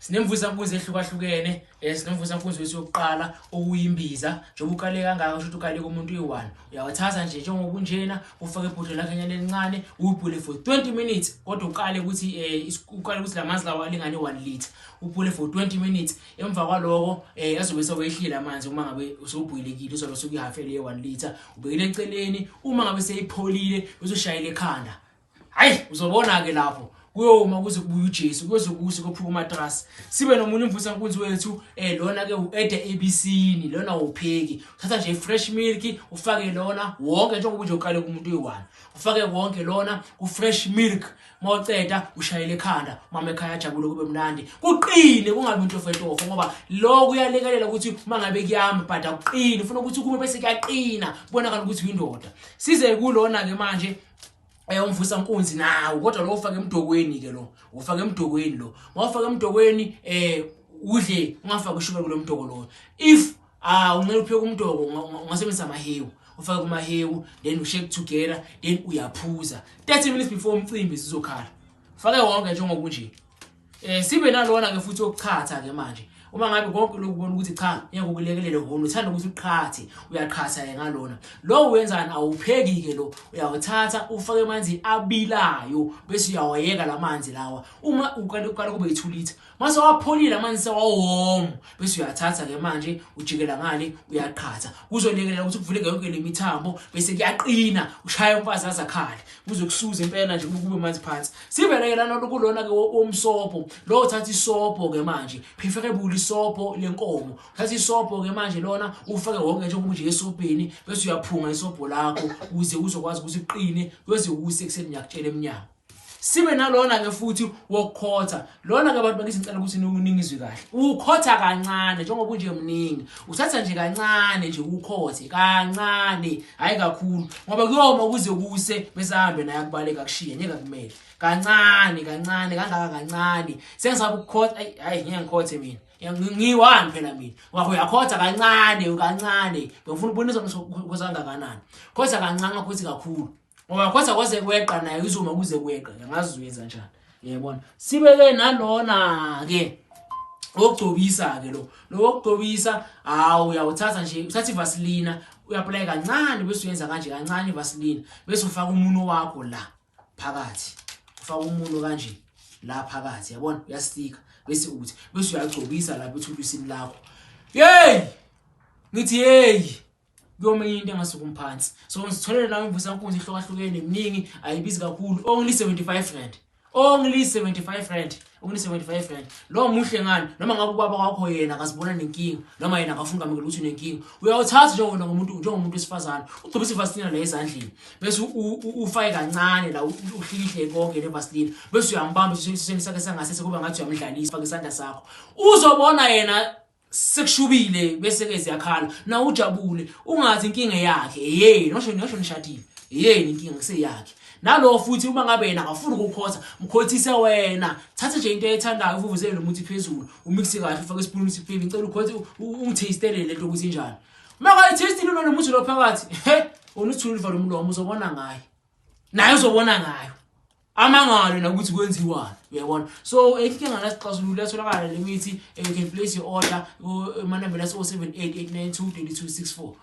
Sinemvusankunzi ehlukahlukene, sinemvusankunzi wethu yokuqala okuyimbiza. Njengoba uqale kangaka kusho ukuthi uqale kumuntu uyi-1. Uyawathatha nje njengoba unjena, ufake ibhodlela lakho enyane elincane, uyibhule for 20 minutes, kodwa uqale ukuthi uqale ukuthi lamanzi lawa alingane 1 liter. Ubhule for 20 minutes. Emva kwaloko azobe sewehlile amanzi uma ngabe usubhuyelekile, uzobe sukuyihafele ye-1 liter. Ubekele eceleni, uma ngabe seyipholile uzoshayela ekhanda. Hayi, uzobona ke lapho kuyoma kuze kubuye uJesu, kuze kuse kophuka umatrasi. Sibe nomunye umvusankunzi wethu, lona ke uede ebisini, lona upheki. Uthatha nje fresh milk ufake lona wonke njengoba nje uqale kumuntu uyi-1. Ufake wonke lona ku fresh milk. Mawuceda ushayele ekhanda, mama ekhaya ajabule kube mnandi. Kuqine kungabi into ofetofo ngoba lokho kuyalekelela ukuthi uma ngabe kuyama but akuqini, ufuna ukuthi kube bese kuyaqina, kubonakala ukuthi uyindoda. Size kulona ke manje umvusankunzi nawo, kodwa lo ufake emdokweni ke lo, ufake emdokweni lo. Mawufaka emdokweni udle ungafaki ushukela kulo mdoko lo. If unqena upheka umdoko ungasebenzisa amahewu, ufake kumahewu then ushake together then uyaphuza 30 minutes before umcimbi sizokhala. Fake wonke njengoba nje. Sibe nalona ke futhi okuchatha ke manje. Uma ngabe konke lokhu ubona ukuthi cha ngeke ukulekelele hona, uthanda ukuthi uqhathe, uyaqhatha ke ngalona. Lo wenzani? Awupheki ke lo, uyawuthatha ufake amanzi abilayo bese uyawayeka lamanzi lawa. Uma uqale uqale kube yi2 liter, mase wapholile amanzi sewawom, bese uyathatha ke manje ujikela ngale uyaqhatha. Kuzolekelela ukuthi kuvuleke yonke lemithambo bese kuyaqina, ushaya umfazi azakhale, kuzokusuza impela nje kube manzi phansi. Sibeleke lana kulona ke womsobho. Lo uthatha isobho ke manje, preferably isobho lenkomo. Uthatha isobho ke manje lona ufake wonke njengoba nje esobheni bese uyaphunga isobho lakho ukuze uzokwazi ukuthi uqine kuze kuse ekuseni, ngiyakutshela emnyango. Sibe nalona ke futhi wokukhotha. Lona ke abantu bakithi ngicela ukuthi ningizwe kahle. Ukhotha kancane njengoba nje mningi. Uthatha nje kancane nje ukhothe kancane, hayi kakhulu ngoba kuyoma kuze kuse bese ahambe naye akubaleka kushiye ngeke kumele. Kancane kancane kangaka kancane. Sengisaba ukukhotha, ayi hayi ngeke ngikhothe mina. Ngiyi-one phela mina. Ngoba uyakhotha kancane kancane. Ngifuna ukubonisa ukuthi ukhotha kangakanani. Khotha kancane ungakhothi kakhulu. Ngoba khotha kwaze kweqa naye izuma kuze kweqa. Angazi uyenza njani. Uyabona? Sibeke nalona ke wokugcobisa ke lo. Lo wokugcobisa hawu uyawuthatha nje, uthatha ivaseline, uyapply kancane bese uyenza kanje kancane ivaseline, bese ufaka umuno wakho la phakathi. Ufaka umuno kanje la phakathi, yabona? Uyastika bese uthi bese uyagcobisa lapha ethulusini lakho. Hey! Ngithi hey! Kuyoma into engasuka umphansi. So ngizitholele nawe imvusankunzi ihlukahlukene eminingi, ayibizi kakhulu, only 75 rand. Only 75 rand. Only 75 rand. Lo muhle ngani? Noma ngabe ubaba wakho yena akazibona nenkinga, noma yena akafuni kwamukela ukuthi unenkinga. Uyawuthatha njengoba ngomuntu, njengomuntu wesifazane, ugcobisa ivaseline la ezandleni. Bese ufake kancane la uhlikihle konke nevaseline. Bese uyambamba isisweni sakhe sangasese kuba ngathi uyamdlalisa, faka isandla sakho. Uzobona yena sekushubile bese ke ziyakhala. Na ujabule, ungathi inkinga yakhe, yey, nosho nosho nishadile. Yey inkinga kuseyakhe. Nalo futhi uma ngabe yena akafuni ukukhotha, mkhothise wena. Thatha nje into ethandayo uvuvuzele lo muthi phezulu, umixe kahle ufake isipuni uthi baby ngicela ukhothe ungithastele lento ukuthi injani. Uma kayithastile lo muthi lo phakathi, he, unuthula uvale umlomo uzobona ngayo. Naye uzobona ngayo. Amangalo nakuthi kwenziwani, uyabona? So inkinga ngasixazulula yatholakala le mithi. You can place your order emanambeni ase 078 892 2264.